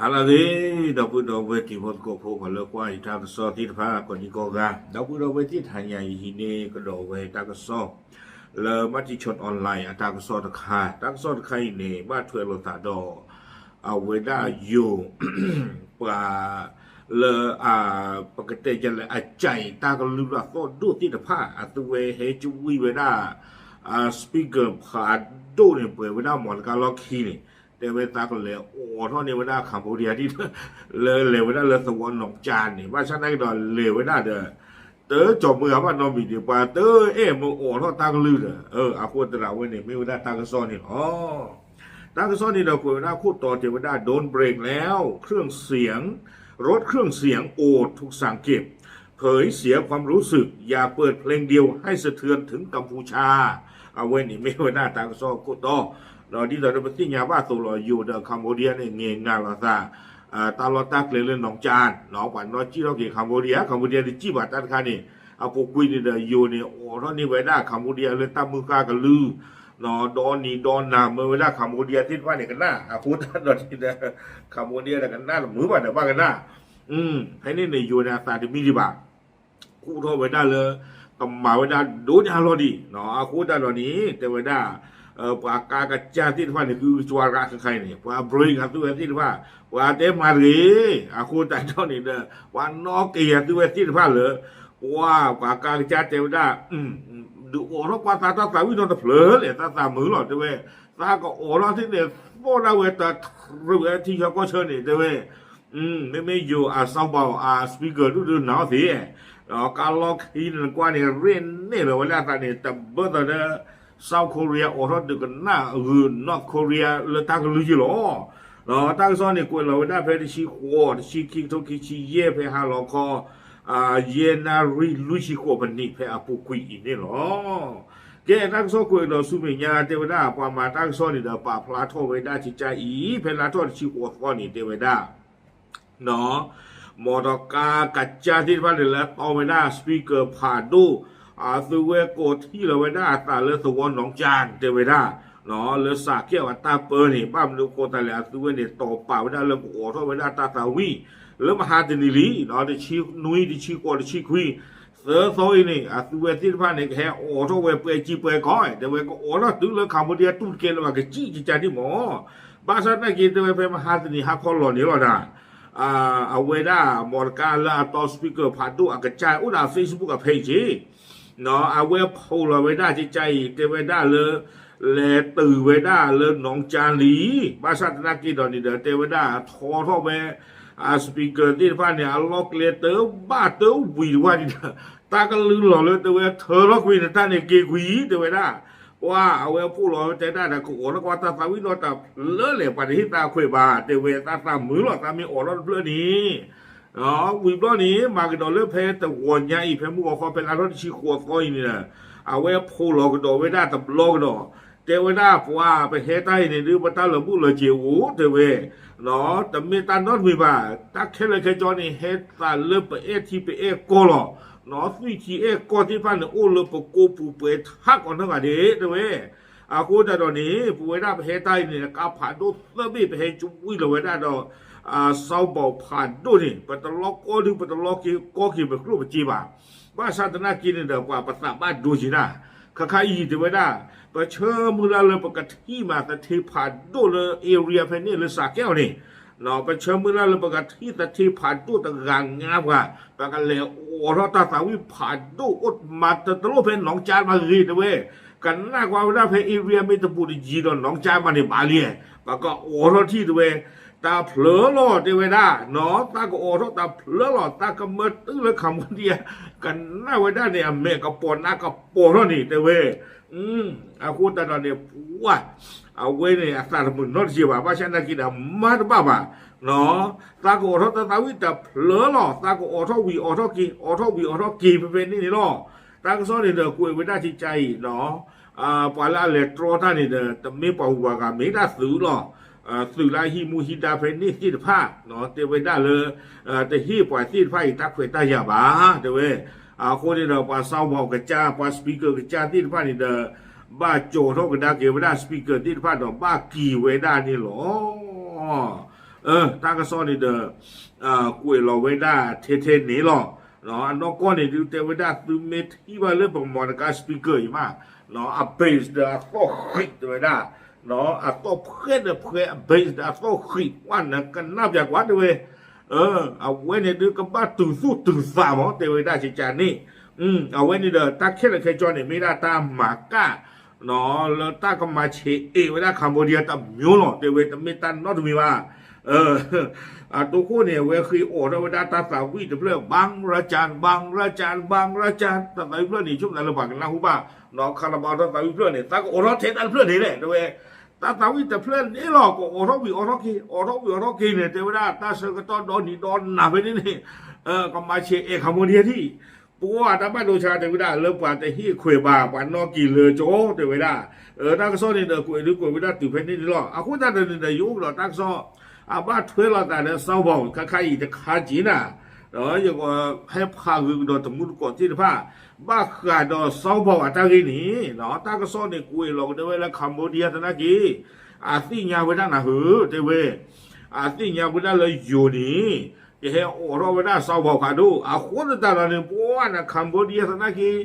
ဟါလၢအဂ့ၤ ဒီပုၢ်ဒီဝဲၢ်တံၤဖိသကိးဖိ ပှၤလၢကွၢ်ယတၢ်ကစီၣ်သ့ၣ်တဖၣ် ကိးဒံကိးဂၤ, ဒီပုၢ်ဒီဝဲၢ်သ့ၣ်တဖၣ် တဟါညါအံၤဟံးန့ၢ်ကဒီးဝဲတၢ်ကစီၣ် လၢ Matichon Online အတၢ်ကစီၣ်တခါ, တၢ်ကစီၣ်တခါအံၤန့ၣ် ဘၣ်ထွဲလိာ်သးဒီး အဝဲဒၣ်ယိၤ ပှၤလၢ ပကတဲယလဲၣ် အကၠဲးတၢ်ကလုၢ်လၢအသီၣ်ဒိၣ်သ့ၣ်တဖၣ် အသုဝဲဟဲကဝံၣ်ဝဲဒၣ် speaker ဖးဒိၣ်န့ၣ် ပှဲၤဝဲဒၣ်မီတကါလီၢ်ခံန့ၣ် တဲဝဲသးကလဲၤအိးထီၣ်န့ၢ်ဝဲဒၣ် Cambodia ဒ် လၢလဲၤဝဲဒၣ်လၢသဝီနီၢ်ကၠါန့ၣ် ဘၣ်ဆၣ်သနာ်က့ဒီးလဲၤဝဲဒၣ်ဒီး တကၠီၤမုၢ်အဘၣ်နီတမံၤန့ၣ် ပှၤတအဲၣ်မၢအိးထီၣ်တၢ်ကလုၢ်ဒီး အဃိသတးဒီးအဝဲန့ၣ် မ့ၢ်ဝဲဒၣ်တၢ်ကစီၣ်န့ၣ်လီၤ. တၢ်ကစီၣ်န့ၣ်ဒီးကွဲးဝဲဒၣ်ခိၣ်တီတဲဝဲဒၣ် Don't brake แล้ว เครื่องเสียง รถเครื่องเสียง โอด ถูกสั่งเก็บ เผยเสียความรู้สึก อย่าเปิดเพลงเดียวให้สะเทือนถึงกัมพูชา အဝဲန့ၣ်မ့ၢ်ဝဲဒၣ်တၢ်ကစီၣ်ခိၣ်တီ ဒီးဒ်သိးဒီးပသ့ၣ်ညါဘၣ်အသိးလီၤ ယိၤဒီး Cambodia န့ၣ် ငဲၤနၤလိာ်သး တၢ်လီၢ်တၢ်ကျဲလၢနီၢ်ကၠါ ပှၤနီၢ်ကံၣ်ထီၣ်က့ၤ Cambodia, Cambodia တကံၣ်ဘၣ်တၢ်တခါန့ၣ် အပူၤကွံာ်န့ၣ်ဒီးယိၤန့ၣ် အိးထီၣ်န့ၢ်ဝဲဒၣ် Cambodia လၢတၢ်မုၢ်ဃၢ်ကလုၢ် ဒီနံၤဒီနၤမၢဝဲဒၣ် Cambodia သ့ၣ်တဖၣ်န့ၣ်ကနၣ် အဃိသတးဒီးန့ၣ်ဒီး Cambodia ဒီးကနၣ်တမုာ်ဘၣ်ဒီးဘၣ်ကနၣ် ဖဲန့ၣ်န့ၣ် ယိၤန့ၣ်အသးတမံဒံးဘၣ် ကူၣ်ထီၣ်ဝဲဒၣ်လၢ ကမၤဝဲဒၣ်ဒိၣ်ညါလီၤဒံး အဃိသတးဒီးန့ၣ် တဲဝဲဒၣ် ပှၤကါကစၢ်သ့ၣ်တဖၣ်န့ၣ် ဃုကကွၢ်ရၣ်ခဲခါအံၤန့ၣ် ပှၤ brake အသုဝဲသ့ၣ်တဖၣ် ပှၤတဲမၤတဂ့ၤ အဃိသတးဒီးန့ၣ်ဒီး ပှၤနီၣ်က့ၤအသုဝဲသ့ၣ်တဖၣ်လၢ ပှၤ ပှၤကါကစၢ်တဲဝဲဒၣ် ဒုးအိးထီၣ်ကွၢ်သးတၢ်သးဝံၣ်နီတဖျၢၣ်လဲၣ် သးသးမုာ်လီၤ တဲဝဲ သးကအိးထီၣ်သ့ၣ်န့ၣ် သီၣ်ဒၣ်ဝဲတထြၢးဝဲထံဆၢကီၢ်ဆၢန့ၣ် တဲဝဲ မ့မ့ၢ်ယိၤအ sound bar အ speaker ဒုၣ်ဒုၣ်နၤအီၣ်သ့ ဒီးကါလီၢ်ခံန့ၣ်နကွၢ်န့ၣ် ရ့ၣ်နဲၣ်လီၤဝဲဒၣ်အသးန့ၣ် တဘၣ်သးဒီး South Korea အိးထီၣ်ဒုးကနၣ်ဂုာ် North Korea လၢတၢ်ကလုၢ်ယ့ၢ်လီၤ. တၢ်ကစီၣ်န့ၣ်ကွဲးလီၤဝဲဒၣ်ဖဲတဆံဃိး တဆံခံကထိခံဆံယဲၢ် ဖဲဟါလီၤခီ ယဲၢ်နၣ်ရံၣ်လွံၢ်ဆံဃိးမံးနံး ဖဲအပူၤကွံာ်အံၤန့ၣ်လီၤ. ကဲတၢ်ကစီၣ်ကွဲးလီၤဆူမဲာ်ညါတဲဝဲဒၣ် ပှၤမၤတၢ်ကစီၣ်န့ၣ်ဒီး ပာ်ဖျါထီၣ်ဝဲဒၣ်ကကါအံၤ ဖဲလါထီၣ်တဆံဃိးသီန့ၣ် တဲဝဲဒၣ် မီၢ်တကါကစၢ်သ့ၣ်တဖၣ်န့ၣ် လၢတီဝဲဒၣ် speaker ဖးဒိၣ် အသုဝဲကိးထံၣ်လီၤဝဲဒၣ်အသးလၢသဝီနီၢ်ကၠါ တဲဝဲဒၣ် လၢစးကဲၣ်အီၤတၢ်ပၢန့ၣ် ဘၣ်မနုၤအဃိသတးလဲၣ် အသုဝဲန့ၣ် တီၤပာ်ဝဲဒၣ်လၢကအိးထီၣ်ဝဲဒၣ်တၢ်သးဝံၣ် လၢမဟါတနံၤလံ တဆံနွံ တဆံဃိး တဆံခွံ သၢသီအံၤန့ၣ် အသုဝဲသ့ၣ်တဖၣ်န့ၣ် ကဟဲအိးထီၣ်ဝဲပှဲၤကံပှဲၤကီ တဲဝဲကအိးထီၣ်တုၤလၢ Cambodia တူၢ်တကဲလၢၤဘၣ် ကစံၣ်ကကါဒံးမီၢ် ဘၣ်ဆၣ်သနာ်က့ တဲဝဲဖဲမဟါတနံၤဟါခီလီၤန့ၣ်လီၤဒၣ် အဝဲဒၣ်မီၢ်တကါလၢအတီ speaker ဖးဒိၣ်အကစၢ် အိၣ်ဒၣ် Facebook အ page အဝဲဖီၣ်လီၤဝဲဒၣ်ကကါအံၤ တဲဝဲဒၣ်လၢ လဲၤတုၤဝဲဒၣ်လၢနီၢ်ကၠါလံ ဘၣ်ဆၣ်သနာ်က့ဒီးန့ၣ်ဒီး တဲဝဲဒၣ်ထီထီၣ်ဝဲ အ speaker သ့ၣ်တဖၣ်န့ၣ် အလီၢ်ကျဲတဘၣ်တဝံၤတဝၢ်န့ၣ်ဒီး တၢ်ကလုၢ်လီၤလၢတဲဝဲထၢလီၤကွံာ်နတၢ်န့ၣ်က့ၤကွံာ် တဲဝဲဒၣ် ပှၤအဝဲဖီၣ်လီၤဝဲတဲဒၣ်ဒီး ကအိးထီၣ်ကွၢ်တၢ်သးဝံၣ်နီတဖျၢၣ်လဲၣ် ပှၤတဟ့ၣ်သးခွဲးဘၣ် တဲဝဲသးသးမုာ်လီၤ သးမ့ၢ်အိးထီၣ်တဖျၢၣ်န့ၣ် ဝံၤဘျီန့ၣ် မၤကဒီးလၢဖဲတဂီၤညါအံၤ ဖဲမုၢ်ဂီၤခီဖဲလါထီၣ်တဆံဃိးသီအံၤန့ၣ် အဝဲဖီၣ်လီၤကဒီးဝဲဒၣ်တဘျီကဒီး တဲဝဲဒၣ်ပှၤပဟဲတၢ်အံၤန့ၣ် ဒုးပတၢ်လၢာ်ဘူၣ်လၢာ်စ့ၤအိၣ် တဲဝဲ တမ့ၢ်တၢ်နီတမံၤဘၣ် တၢ်ခဲလၢာ်ခဲဆ့န့ၣ် ဟဲသးလၢပအဲၣ်ထံပအဲၣ်ကီၢ်လီၤ နီၢ်သွံၣ်ထံအဲၣ်ကီၢ်သ့ၣ်တဖၣ်န့ၣ် အိၣ်လၢပကိးပူၤပှဲၤထးကီးနီတဂၤဒဲး တဲဝဲ အဃိသတးဒီးန့ၣ် ပဝဲဒၣ်ပဟဲတၢ်အံၤန့ၣ် ကါဖးဒိၣ်သၢဘ့ၣ် ပဟဲကဝံၣ်လီၤဝဲဒၣ်ဒီး sound bar ဖးဒိၣ်န့ၣ် ပတလီကီဒုး ပတလီကီက့ၤပကျိၣ်ပစ့ဘၣ် ဘၣ်ဆၣ်သနာ်က့န့ၣ်ဒီး ပှၤပသးဘၣ်ဒိက့ၤဒၣ် ခါခါအံၤတဲဝဲဒၣ် ပဆၢမုၢ်လၢ်လၢပကထံၣ်မးသထ့ဖးဒိၣ်လၢ area ဖဲန့ၣ်လၢစးကဲၣ်အီၤန့ၣ် ပဆၢမုၢ်လၢ်လၢပကထံၣ်သထ့ဖးဒိၣ်တဂၤငါပှၤ ပကလဲၤအိးထီၣ်တၢ်သးဝံၣ်ဖးဒိၣ်အိၣ်မးတတလိၣ်ဖဲနီၢ်ကၠါမးဂ့ၤတဲဝဲ ကနၣ်ကွၢ်ဝဲဒၣ်ဖဲ area မ့ၢ်တဘူးတယံၤဒီးနီၢ်ကၠါမးန့ၣ်ဘၣ်လံ ပကအိးထီၣ်ထံၣ်တဲဝဲ တၢ်ဖျၢၣ်လီၤတဲဝဲဒၣ် နီၢ် သးကအိးထီၣ်တၢ်ဖျၢၣ်လီၤ သးကမၢတုၤလၢ Cambodia ကနၣ်ဝဲဒၣ်န့ၣ် အမဲာ်ကပီၤနါကပီၤထီၣ်န့ၣ်တဲဝဲ အဃိသတးဒီးန့ၣ် ပှၤ အဝဲန့ၣ်အသးတမုာ်နီတစဲးဘၣ် ဘၣ်ဆၣ်သနာ်က့ဒီးမၤတဘၣ်ဘၣ် သးကအိးထီၣ်တၢ်သးဝံၣ်တၢ်ဖျၢၣ်လီၤ သးကအိးထီၣ်ဝံၤအိးထီၣ်က့ၤ အိးထီၣ်ဝံၤအိးထီၣ်က့ၤဖဲဖဲန့ၣ်န့ၣ်လီၤ တၢ်ကစီၣ်န့ၣ်ဒီးကွဲးဝဲဒၣ်ကကါအံၤ ပှၤလၢအလဲၤတြီတၢ်န့ၣ်ဒီး တမ့ၢ်ပှၤဂုၤပှၤဂၤ မ့ၢ်ဒၣ်သုးလီၤ သုးလၢအဟံးမူဟံးဒါဖဲန့ၣ်သ့ၣ်တဖၣ် တဲဝဲဒၣ်လၢ တဟ့ၣ်ပှၤသ့ၣ်တဖၣ်အံၤတၢ်ခွဲးတၢ်ယာ်ဘၣ် တဲဝဲ အဃိန့ၣ်ဒီး ပှၤ sound bar ကစၢ် ပှၤ speaker ကစၢ်သ့ၣ်တဖၣ်န့ၣ်ဒီး ဘၣ်ကၠီၤထီၣ်ကဒါက့ၤဝဲဒၣ် speaker သ့ၣ်တဖၣ်ဒီး ဘၣ်က့ၤဝဲဒၣ်န့ၣ်လီၤ. တၢ်ကစီၣ်န့ၣ်ဒီး ကွဲးလီၤဝဲဒၣ်ထဲထဲန့ၣ်လီၤ. အနီၢ်ကီၢ်န့ၣ်ဒုးတဲဝဲဒၣ် သုမ့ၢ်ထံၣ်ဘၣ်လၢပမီၢ်တကါ speaker အံၤမး အ bass ဒီးအသီၣ်ဃံးတဲဝဲဒၣ်, အသီၣ်ဖှဲၣ်ဒီးဖှဲၣ် အ bass ဒီးအသီၣ်ဃံး ပှၢ်နကနၣ်ပၠးကွၢ်တဲဝဲ အဝဲန့ၣ်ဒုးကဘၣ်တုၤသူၣ်တုၤသးမး တဲဝဲဒၣ်ကကန့ၣ်, အဝဲန့ၣ်ဒီးတၢ်ခဲလၢာ်ခဲဆ့န့ၣ် မ့ၢ်ဒၣ်တၢ်မၤကၣ် လၢတၢ်ကမၤဆဲးအဲးဝဲဒၣ် Cambodia တမျိုးလီၤ တဲဝဲ တမ့ၢ်တၢ်နီတမံၤဘၣ်. အတိခိၣ်န့ၣ် အဝဲဃ့အိးထီၣ်ဝဲဒၣ်တၢ်သးဝံၣ်တဖျၢၣ် ဘၣ်ရၣ်ကၠၣ် ဘၣ်ရၣ်ကၠၣ် ဘၣ်ရၣ်ကၠၣ် တၢ်သးဝံၣ်ဖျၢၣ်န့ၣ် ဆိကမိၣ်သးလၢပှၤကနၢ်ဟူဘၣ်, ခးလီၤဘၣ်တၢ်သးဝံၣ်ဖျၢၣ်န့ၣ် သးကအိးထီၣ်ထဲတၢ်တဖျၢၣ်န့ၣ်လဲၣ် တဲဝဲ တၢ်သးဝံၣ်တဖျၢၣ်န့ၣ်လီၤ ကအိးထီၣ်ဝံၤအိးထီၣ်က့ၤ အိးထီၣ်ဝံၤအိးထီၣ်က့ၤန့ၣ် တဲဝဲဒၣ် တၢ်ဆၢကတီၢ်ဒီနံၤဒီနၤဖဲန့ၣ်န့ၣ် ကမၤဆဲးအဲး Cambodia ထံၣ် ပှၤတၢ်ဘၣ်ဒိဆါတဲဝဲဒၣ် လၢပှၤတဟ့ၣ်ခွဲးဘၣ် ပှၤနီၣ်က့ၤလၢကၠီတဲဝဲဒၣ်, တၢ်ကစီၣ်န့ၣ်ဒီးကွဲးဒုးကွဲးဝဲဒၣ်တုၤဖဲန့ၣ်န့ၣ်လီၤ. အဃိသတးဒီးန့ၣ်ဒီး ယအိၣ်ကဒီးတၢ်ကစီၣ် အဘၣ်ထွဲလိာ်သးဒီး စီၤဘီၣ် ခါခါအံၤတခါက့ၤနၤ, ဒီးယကဟဲဖးဂုာ်ကဒီးတမူတကိးသ့ၣ်တဖၣ် ဘၣ်ဃးဒီးစီၤဘီၣ်အတၢ်ဂ့ၢ်န့ၣ် တၢ်ကစီၣ်န့ၣ်ကွဲးလီၤကဒီးဝဲလၢ Cambodia သနာ်က့ အသ့ၣ်ညါဝဲဒၣ်နၤဧၢ တဲဝဲ, အသ့ၣ်ညါဝဲဒၣ်လၢယိၤန့ၣ် ကဟဲအိးထီၣ်ဝဲဒၣ်စီၤဘီၣ်ဖးဒိၣ် အဃိသတးဒီးန့ၣ် ပှၤန Cambodia သနာ်က့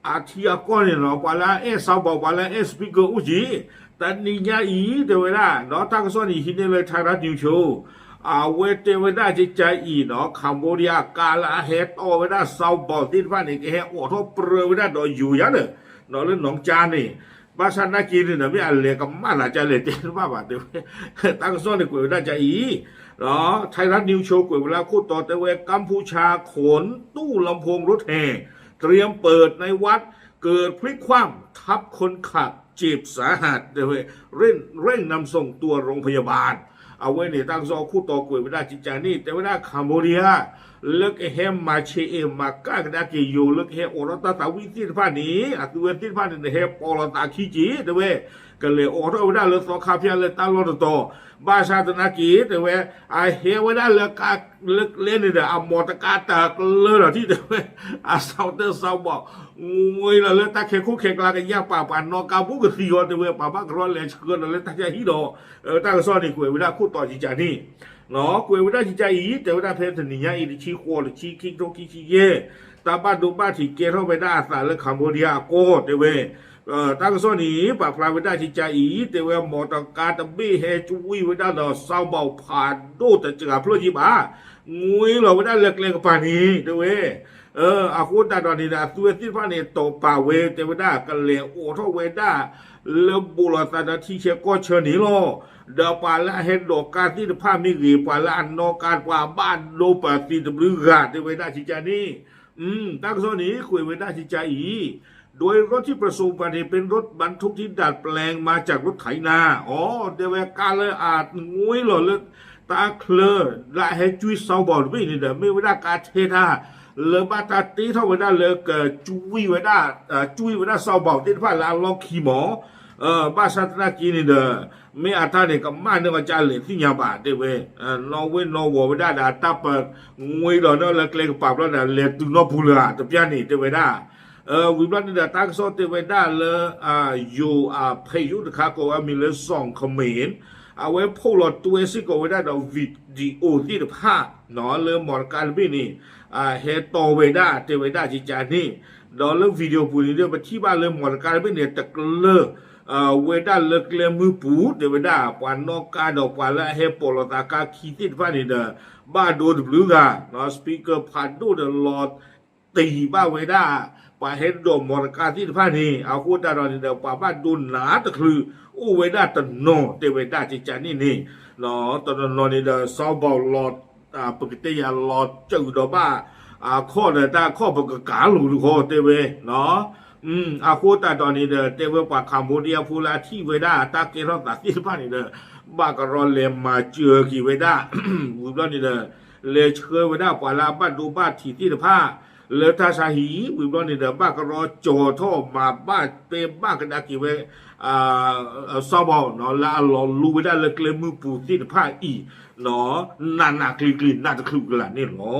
အထံအကီၢ်န့ၣ်လီၤ ပှၤလၢအအဲၣ်စီၤဘီၣ် ပှၤလၢအအဲၣ် speaker အိၣ်က့ၤ, တနံၤညါအံၤ တဲဝဲဒၣ် ဒီးတၢ်ကစီၣ်န့ၣ် ဟံးန့ၢ်လၢ Thai Ras News Show အဝဲတဲဝဲဒၣ်ကကါအံၤနီၤ Cambodia ကါလၢအဟဲတီၢ်ဝဲဒၣ်စီၤဘီၣ်သ့ၣ်တဖၣ်န့ၣ် ကဟဲအိးထီၣ်ပြၢဝဲဒၣ်ဒီးယိၤယါလၢ နီၤလၢနီၢ်ကၠါန့ၣ်, ဘၣ်ဆၣ်သနာ်က့န့ၣ်ဒီး မ့ၢ်အလဲၤကမၣ်သးကလဲၣ်တဲတဘၣ်ဘၣ်တဲဝဲ, တၢ်ကစီၣ်န့ၣ်ကွဲးဝဲဒၣ်ကကါအံၤ Thai Ras News Show ကွဲးဝဲလၢခိၣ်တီတဲဝဲ กัมพูชาขนตู้ลำโพงรถแห่ เตรียมเปิดในวัด เกิดพลิกคว่ำทับคนขับเจ็บสาหัส တဲဝဲ เร่ง เร่งนำส่งตัวโรงพยาบาล အဝဲန့ၣ် တၢ်ကစီၣ်အခိၣ်တီကွဲးဝဲဒၣ်ကကါန့ၣ် တဲဝဲဒၣ် Cambodia လၢကဟဲမၤဆဲးအဲးမၤကၣ်ကဒါက့ၤယိၤ လၢကဟဲအိးထီၣ်တၢ်သးဝံၣ်သ့ၣ်တဖၣ်န့ၣ် အသုဝဲသ့ၣ်တဖၣ်န့ၣ် ဟဲပိာ်လိာ်သးခံက့ၤ တဲဝဲ ကလဲၤအိးထီၣ်ဝဲဒၣ်လၢသီခါဖၠၣ်လၢတၢ်လီၢ်တတီၤ, ဘၣ်ဆၣ်သနာ်က့ တဲဝဲ အဟဲဝဲဒၣ်လၢကါ လၢကျဲန့ၣ်ဒီး အမီၢ်တကါတၢ်ကျၢၤဒီးထံၣ်တဲဝဲ အစီၤတဲစီၤဘီၣ် ငွ့လီၤလၢတၢ်ခဲခိၣ်ခဲကျါကယၢ်ပာ် ပှၤနီၣ်ကါဘူးကသံအီၤတဲဝဲ ပှၤဘၣ်ကရီလဲၤဆှၢဒီးလၢတၢ်ယၢ်ဟံၣ်ဒီး တၢ်ကစီၣ်န့ၣ်ကွဲးဝဲဒၣ်ခိၣ်တီကကါန့ၣ် ကွဲးဝဲဒၣ်ကကါအံၤ တဲဝဲဒၣ်ဖဲတနံၤညါအံၤ တဆံဃိး တဆံခံကထိခံဆံယဲၢ် တၢ်ဘၣ်ဒိဘၣ်ထံးကဲထီၣ်ဝဲဒၣ်အသးလၢ Cambodia အကီၢ်တဲဝဲ တၢ်ကစီၣ်န့ၣ် ပာ်ဖျါဝဲဒၣ်ကကါအံၤ တဲဝဲ မီၢ်တကါတဘ့ၣ်ဟဲကွံာ်ဝဲဒၣ်ဒီးစီၤဘီၣ်ဖးဒိၣ်တစှၤဖျၢၣ်က့ဘၣ် ငွ့လီၤဝဲဒၣ်လၢကျဲကပၤန့ၣ် တဲဝဲ အဃိသတးဒီးန့ၣ်ဒီး အသုဝဲသ့ၣ်တဖၣ်န့ၣ် တိာ်ပာ်ဝဲ တဲဝဲဒၣ် ကလဲၤအိးထီၣ်ဝဲဒၣ် လၢဘူးလိာ်သးဒီးထံဆၢကီၢ်ဆၢန့ၣ်လီၤ. ဒီးပှၤလၢအဟဲဒိးကါသ့ၣ်တဖၣ်မ့ၢ်ဂ့ၤ ပှၤလၢအနီၣ်ကါ ပှၤဘၣ်ဒိပာ်သံတဘျုးဂၤ တဲဝဲဒၣ်ကကါန့ၣ် တၢ်ကစီၣ်န့ၣ် ကွဲးဝဲဒၣ်ကကါအံၤ โดยรถที่ประสบอุบัติเหตุเป็นรถบรรทุกที่ดัดแปลงมาจากรถไถนา အီၤ တဲဝဲကါလၢအငွ့လီၤလၢ တၢ်ချၢ လၢအဟဲကွံာ်စီၤဘီၣ်တဘ့ၣ်န့ၣ်ဒီး မ့ၢ်ဝဲဒၣ်ကါထဲတၢ် လၢဘၣ်တၢ်တ့ထီၣ်ဝဲဒၣ်လၢကကွံာ်ဝဲဒၣ် ကွံာ်ဝဲဒၣ်စီၤဘီၣ်သ့ၣ်တဖၣ်လၢအလီၢ်ခံမီၢ် ဘၣ်ဆၣ်သနာ်က့န့ၣ်ဒီး မ့ၢ်အတၢ်န့ၣ် ကမၣ်န့ၢ်အီၤကလဲၣ်သ့ၣ်ညါဘၣ် တဲဝဲ နီၣ်ဝ့ၢ်နီၣ်ဝီၤဝဲဒၣ်ဒီး တၢ်ပငွ့ဒီးနီၣ်လၢကျဲကပၤဘျီဒီး လဲၤတုၤနီၣ်ပူၤလၢၤတပျၢ်န့ၣ် တဲဝဲဒၣ် ဝံၤဘျီန့ၣ်ဒီး တၢ်ကစီၣ်တဲဝဲဒၣ်လၢ ယိၤအဖံးယိၣ်တခါကိးဝဲအမံၤလၢ စီၣ်ခမ့ၣ် အဝဲဖီၣ်လီၤတွဲစ့ၢ်ကီးဝဲဒၣ်ဒီး video သ့ၣ်တဖၣ် လၢမီၢ်တကါတဘ့ၣ်န့ၣ် ဟဲတီၢ်ဝဲဒၣ် တဲဝဲဒၣ်ကကါန့ၣ် ဒီးလၢ video ပူၤန့ၣ်ဒီး ပထံၣ်ဘၣ်လၢမီၢ်တကါတဘ့ၣ်န့ၣ် တကျၢၤ ဝဲဒၣ်လၢကျဲမုၢ်ပူၤ တဲဝဲဒၣ် ပှၤနီၣ်ကါဒီးပှၤလၢအဟဲပိာ်လိာ်သးကါခံသ့ၣ်တဖၣ်န့ၣ်ဒီး ဘၣ်ဒိတဘျုးဂၤ speaker ဖးဒိၣ်ဒီးလီၤတံၢ်ဘၣ်ဝဲဒၣ် ပှၤဟဲဒိးမီၢ်တကါသ့ၣ်တဖၣ်န့ၣ် အဃိသတးဒီးန့ၣ်ဒီး ပှၤဘၣ်ဒိနးတချုး အိၣ်ဝဲဒၣ်တနီၤ တဲဝဲဒၣ်ကကါန့ၣ်န့ၣ် တနီၤနီၤန့ၣ်ဒီး စီၤဘီၣ်လီၤ ပကတဲယၤလီၤစၢၤဒီးဘၣ် အခီၣ်ဒီးတၢ်အခီၣ်ပကကၤလိာ်လူၤဃီတဲဝဲ အဃိသတးဒီးန့ၣ်ဒီး တဲဝဲပှၤ Cambodia ဖိလၢအထံၣ်ဝဲဒၣ်တၢ်ကဲထီၣ်သးသ့ၣ်တဖၣ်န့ၣ်ဒီး ဘၣ်ကရီလဲၤမၤစၢၤက့ၤဝဲဒၣ် ဝံၤဘျီန့ၣ်ဒီး လဲၤဆှၢဝဲဒၣ်ပှၤလၢအဘၣ်ဒိဘၣ်ထံးသ့ၣ်တဖၣ် လၢတၢ်ဆါဟံၣ် ဝံၤဘျီန့ၣ်ဒီး ဘၣ်ကရီကၠီၤထီၣ်မၤဘၣ်ပဲဘၣ်ကဒါက့ၤဝဲ စီၤဘီၣ် လၢအလီၤလူဝဲဒၣ်လၢကျဲမုၢ်ပူၤသ့ၣ်တဖၣ်အံၤ နးနးကျံၤကျံၤ နးတချုးကလာ်န့ၣ်လီၤ.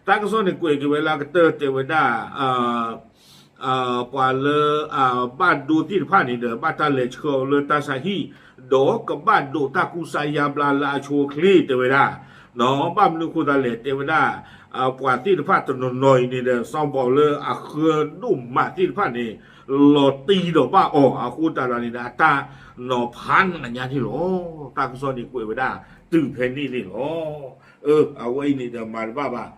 တၢ်ကစီၣ်န့ၣ်ကွဲးက့ၤဝဲလၢအကတၢၢ်တဲဝဲဒၣ် ပှၤလၢအဘၣ်ဒိသ့ၣ်တဖၣ်န့ၣ်ဒီး ဘၣ်တၢ်လဲၤဆှၢအီၤလၢတၢ်ဆါဟံၣ်, ဒီးကဘၣ်ဒိးတၢ်ကူစါယါဘျါလၢအဆိအချ့တဲဝဲဒၣ်, ဘၣ်မနုၤအဃိသတးလဲၣ် တဲဝဲဒၣ် ပှၤသ့ၣ်တဖၣ်တနီၤနီၤအံၤန့ၣ်ဒီး စီၤဘီလၢအဃၢဒိၣ်မးသ့ၣ်တဖၣ်န့ၣ် လီၤတံၢ်ဒီးဘၣ်အီၤအဃိသတးဒီးန့ၣ်ဒီး အတၢ်နီၤဖးနးညါန့ၣ်လီၤ. တၢ်ကစီၣ်န့ၣ်ကွဲးဝဲဒၣ်တုၤဖဲန့ၣ်န့ၣ်လီၤ. အဝဲအံၤန့ၣ်ဒီးမၤတဘၣ်ဘၣ်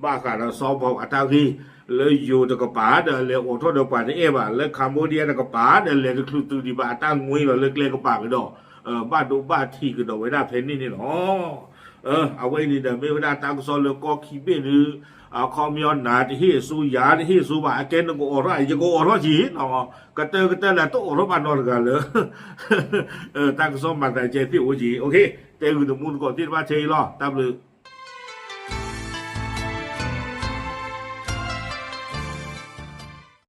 ဘၣ်ဃးဒီးစီၤဘီအတၢ်ဂ့ၢ် လၢယိၤတကပၤဒီးလဲၤအိးထီၣ်ဒီးပှၤတအဲၣ်ဘၣ်, လၢ Cambodia တကပၤဒီးလဲၤတချုးသုးဒံးဘၣ် အတၢ်ငွ့လီၤလၢကျဲကပၤကဒီး ဘၣ်ဒိဘၣ်ထံးကဒီးဝဲဒၣ်ဖဲန့ၣ်န့ၣ်လီၤ. အဝဲအံၤန့ၣ်ဒီးမ့ၢ်ဝဲဒၣ်တၢ်ကစီၣ်လၢကီၢ်ခံဘ့ၣ်ဒုး အခီပညီနၤတဟ့ၣ်အစိယၤတဟ့ၣ်အစိဘၣ် အကဲနကအိးထီၣ် ယကအိးထီၣ်က့ၤ ကတၢၢ်ကတၢၢ်လၢတအိးထီၣ်ဘၣ်နီတဂၤလၢ တၢ်ကစီၣ်မၤသးကဲသ့ၣ်အိၣ်က့ၤ တဲဂုာ်တမူတကိးသ့ၣ်တဖၣ်ထဲအံၤလီၤ. တၢ်ဘျုး